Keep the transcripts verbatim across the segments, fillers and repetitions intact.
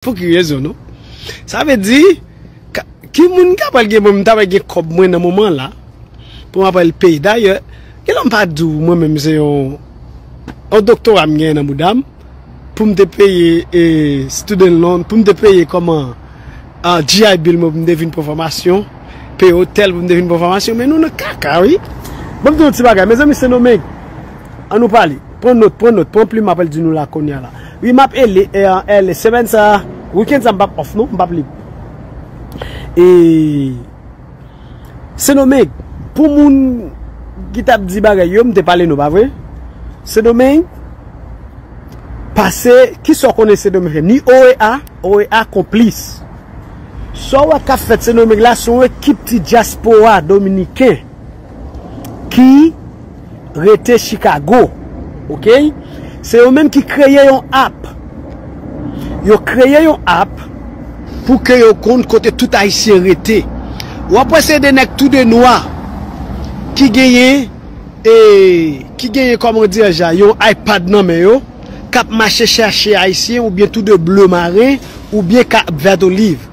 Pou ki rezon, non? Sa vle di, ka- ki moun ki apral gen mwen, m ta pral gen kòb mwen nan moman la, pou m apral peye. Dayè, gen lè m pa di w, mwen menm se yon, yon doktora m genyen nan bouda m, pou m te peye e, student loan, pou m te peye kòman a, G I Bill mwen, pou m te vin pran fòmasyon, peye otèl pou m te vin pran fòmasyon, men nou nan kaka, wi. Ban m di yon ti bagay, mezanmi, Sendomeng, ann nou pale. Pran nòt, pran nòt, pran plim, m apral di nou la kounye a la. Wi, m ap ele, e, ele, semèn sa, wikenn sa, m p ap off, non, m p ap lib. E, Sendomeng, pou moun ki t ap di bagay yo, m te pale nou, pa vre? Sendomeng, pase, kisa w konnen Sendomeng fè? Ni O E A, O E A konplis. Sa w wè k ap fèt Sendomeng la, se yon ekip ti dyaspora dominiken ki rete Chicago. Oke? Se yo menm ki kreye yon app. Yo kreye yon app pou ke yo konn kote tout Ayisyen rete. W ap wè se de nèg tou de nwa ki genyen, e, ki genyen, kòman w di sa, yon iPad nan men yo, k ap mache chache Ayisyen oubyen tou de ble maren oubyen k ap vèt oliv.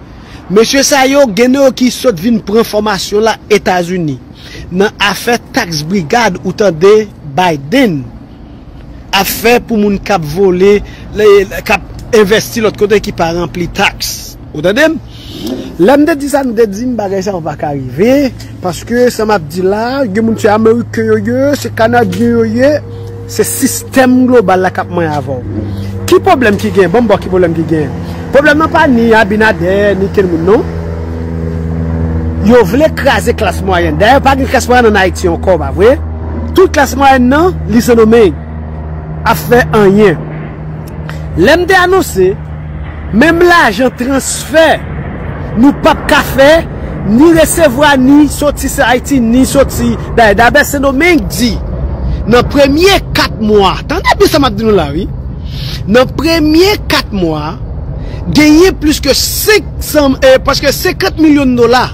Mesye sa yo, gen nan yo ki sot vin pran fòmasyon la Etazini. Nan afè tax brigade, ou tande Biden ap fè pou moun k ap vole, le- k ap envèsti lòt kote ki pa ranpli tax. Ou tande m? Lè m te di sa, m te di m bagay sa yo pa ka rive, paske sa m ap di la, gen moun se Ameriken yo ye, se Kanadyen yo ye, se sistèm global la k ap manyen avè w. Ki pwoblèm ki gen? Ban m ba w ki pwoblèm ki gen. Pwoblèm nan pa ni Abinader, ni kenn moun, non. Yo vle kraze klas mwayèn. Dayè, pa gen klas mwayèn ann Ayiti ankò, pa vre? Tout klas mwayèn nan, li Sendomeng ap fè anyen. Lè m te anonse, menm lajan transfè, nou p ap ka fè, ni resevwa, ni soti Ayiti, ni soti dayè. Dayè, Sendomeng di, nan premye kat mwa, tande byen sa m ap di nou la, wi. Nan premye kat mwa, genyen plis ke senk san, e, prèske senkant milyon dola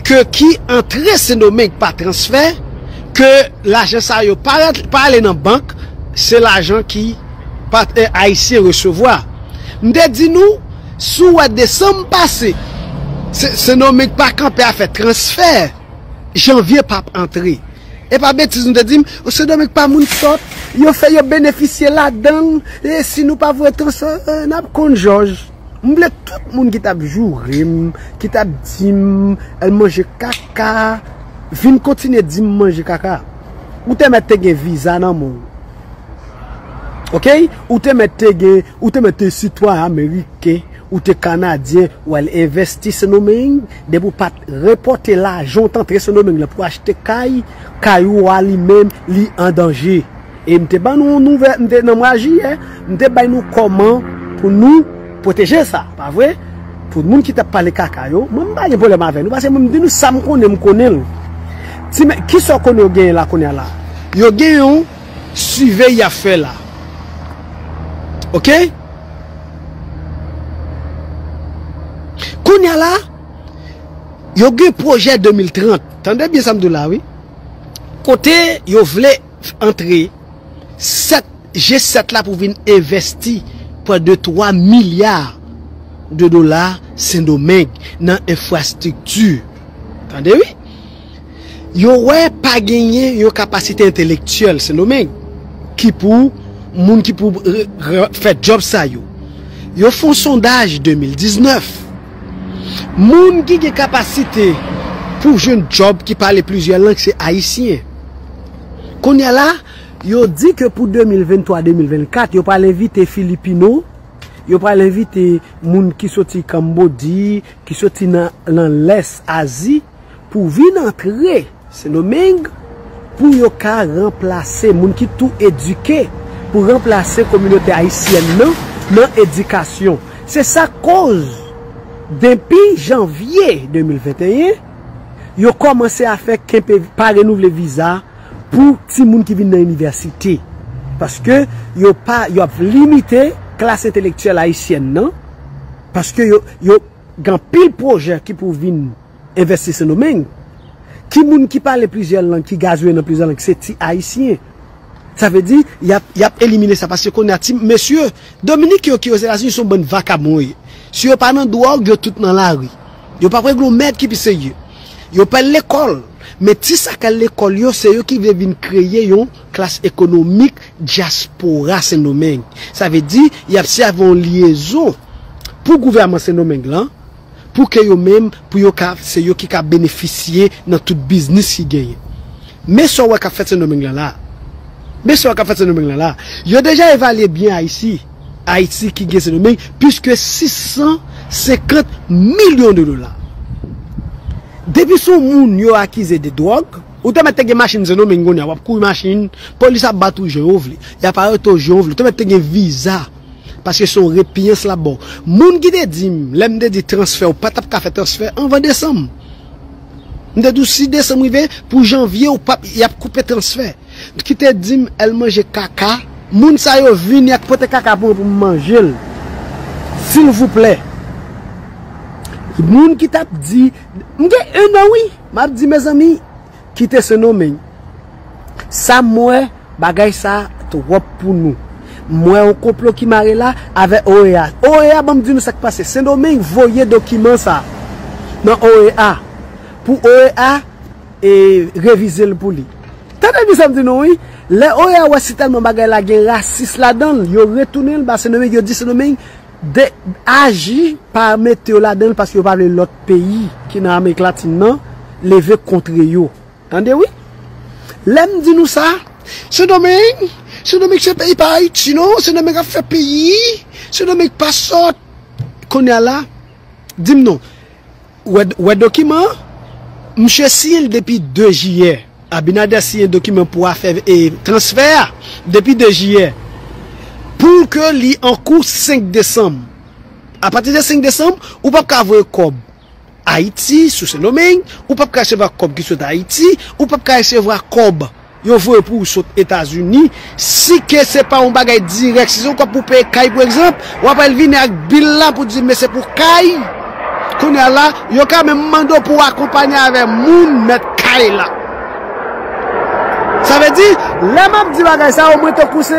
ke ki antre Sendomeng pa transfè, ke lajan sa yo pa, pa ale nan bank, se lajan ki pa, e, Ayisyen resevwa. M te di nou, si w wè desanm pase, Se- Sendomeng pa kanpe afè transfè, janvye p ap antre. E pa betiz nou te di m, o Sendomeng pa moun sòt, yo fè yo benefisye ladan l, e si nou pa voye transfè, e, n ap konn jòj. M vle tout moun ki t ap joure m, ki t ap di m, al manje kaka, vin kontinye di m manje kaka. Ou te mèt te gen viza nan men w. Oke? Ou te mèt te gen, ou te mèt te sitwayen ameriken, ou te kanadyen, w al envèsti Sendomeng, depi w pa t repòte lajan w t antre Sendomeng lan pou achte kay, kay ou a li menm, li an danje. E m te ban nou yon nouvèl, m te nan mwa jiyè, m te bay nou kòman pou nou pwoteje sa, pa vre? Pou moun ki t ap pale kaka yo, mwen m pa gen pwoblèm avè nou, paske mwen m di nou sa m konnen, m konnen l. Ti men, kisa w konnen yo genyen la kounye a la? Yo gen yon sivey y ap fè la. Oke? Kounye a la, yo gen pwojè de mil trant. Tande byen sa m di w la, wi. Kote yo vle antre sèt, G sèt la pou vin envèsti plis de twa milya de dola Sendomeng nan enfrastrikti. Tande wi? Yo wè pa genyen yon kapasite entelektyèl Sendomeng ki pou moun ki pou re- re- fè djòb sa yo. Yo fè yon sondaj de mil diznèf. Moun ki gen kapasite pou jwenn djòb ki pale plizyè lang se Ayisyen. Kounye a la, yo di ke pou de mil venntwa de mil vennkat, yo pral envite Filipino, yo pral envite moun ki soti Kanbodi, ki soti nan, nan Lès Azi, pou vin antre Sendomeng, pou yo ka ranplase moun ki tou edike, pou ranplase kominote ayisyèn nan, nan edikasyon. Se sa koz, depi janvye de mil venteyen, yo kòmanse a fè kenpe pa renouvle viza pou timoun ki vin nan inivèsite. Paske yo pa, yo ap limite klas entelektyèl ayisyèn nan, paske yo, yo gen anpil pwojè ki pou vin envèsti Sendomeng. Ki moun ki pale plizyè lang, ki gazouye nan plizyè lang, se ti Ayisyen. Sa vle di, y ap, y ap elimine sa, paske kounye a ti mesye, Dominik yo ki Ozetazini se yon bann vakabon yo ye. Si yo pa nan dwòg, yo tout nan lari. Yo p ap regle yon mèd ki pi serye. Yo pa al lekòl. Men ti sa k al lekòl yo, se yo ki vle vin kreye yon klas ekonomik dyaspora Sendomeng. Sa vle di, y ap sèvi yon lyezon pou gouvèman Sendomeng lan, pou ke yo menm, pou yo ka, se yo ki ka benefisye nan tout biznis ki genyen. Men sa w wè k ap fèt Sendomeng lan la. Men sa w wè k ap fèt Sendomeng lan la. Yo deja evalye byen Ayiti. Ayiti ki gen Sendomeng, plis ke sis san senkant milyon de dola. Depi se yon moun yo akize de dwòg, ou te mèt te gen machin Sendomeng kounye a, w ap kouri machin, polis ap bat ou jan yo vle, y ap arete w jan yo vle, ou te mèt te gen viza, paske se yon repiyans l ap ba w. Moun ki te di m, lè m te di transfè, ou pa t ap ka fè transfè anvan desanm. M te di w si desanm rive, pou janvye, ou p ap, y ap koupe transfè. Ki te di m al manje kaka, moun sa yo vini ak pote kaka pou mwen pou m manje l. Silvouplè. Moun ki t ap di, m gen en an wi, m ap di mezanmi, kite Sendomeng. Sa m wè, bagay sa twòp pou nou. M wè yon konplo ki mare la avèk O E A. O E A, ban m di nou sa k pase. Sendomeng voye dokiman sa nan O E A. Pou O E A e revize l pou li. Tande byen sa m di nou wi. Lè O E A wè si tèlman bagay la gen rasis ladan l, yo retounen l ba Sendomeng, yo di Sendomeng de aji pa mete yo ladan l paske yo pa vle lòt peyi ki nan Amerik Latin nan leve kontre yo. Tande wi. Lè m di nou sa, Sendomeng, Sendomeng se peyi pa Ayiti non, Sendomeng ap fè peyi, Sendomeng pa sòt. Kounye a la, di m non, wè, wè dokiman an, misye siyen l depi de jiyè. Abinader siyen dokiman pou afè e, transfè a depi de jiyè. Pou ke li an kou senk desanm. Apati de senk desanm, ou p ap ka voye kòb Ayiti sou Sendomeng, ou p ap ka resevwa kòb ki sot Ayiti, ou p ap ka resevwa kòb yo voye pou ou sot Etazini, si ke se pa yon bagay dirèk, si se yon kòb pou peye kay, pou egzanp, w ap al vini ak bil la pou di, men se pou kay. Kounye a la, yo ka menm mande w pou w akonpanye avè moun mèt kay la. Sa vle di, lè m ap di bagay sa, omwen tankou se,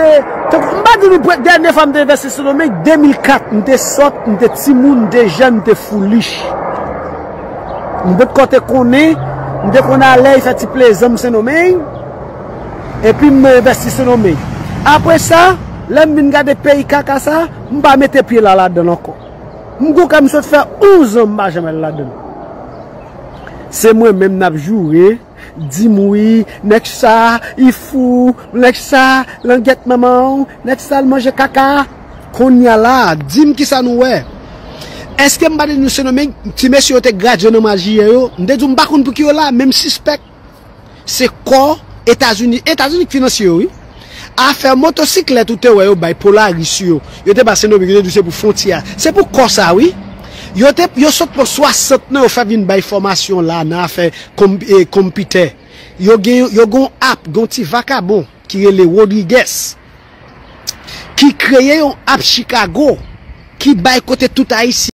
tankou, m pa di nou pre-, dènye fwa m te envesti Sendomeng, de mil kat, m te sòt, m te timoun, m te jèn, m te foulich. M potko te konnen, m te konn alèy fè ti plezan m Sendomeng, epi m envesti Sendomeng. Apre sa, lè m vin gade peyi kaka sa, m pa mete pye la ladan l ankò. M gon kay m sot fè onz an m pa janm al ladan l. Se mwen menm n ap joure, di m wi, nèg sa, li fou, nèg sa, langèt manman w, nèg sa, l manje kaka. Kounye a la, di m kisa nou wè. Èske m pa te di nou Sendomeng, ti mesye yo te gradye nan mwa jiyè yo? M te di w m pa konn pou ki yo la, men m sispèk se kò Etazini. Etazini k finansye yo, wi. Afè motosiklèt ou te wè yo bay Polaris yo, yo te ba Sendomeng, yo te di w se pou fwontyè a. Se pou kò sa, wi. Yo te, yo sot pran swasant nan yo fè vin bay fòmasyon la nan afè konm-, e, konpitè. Yo gen, yo gen yon app, gen yon ti vakabon ki rele Rodriguez, ki kreye yon app Chicago, ki bay kote tout Ayisyen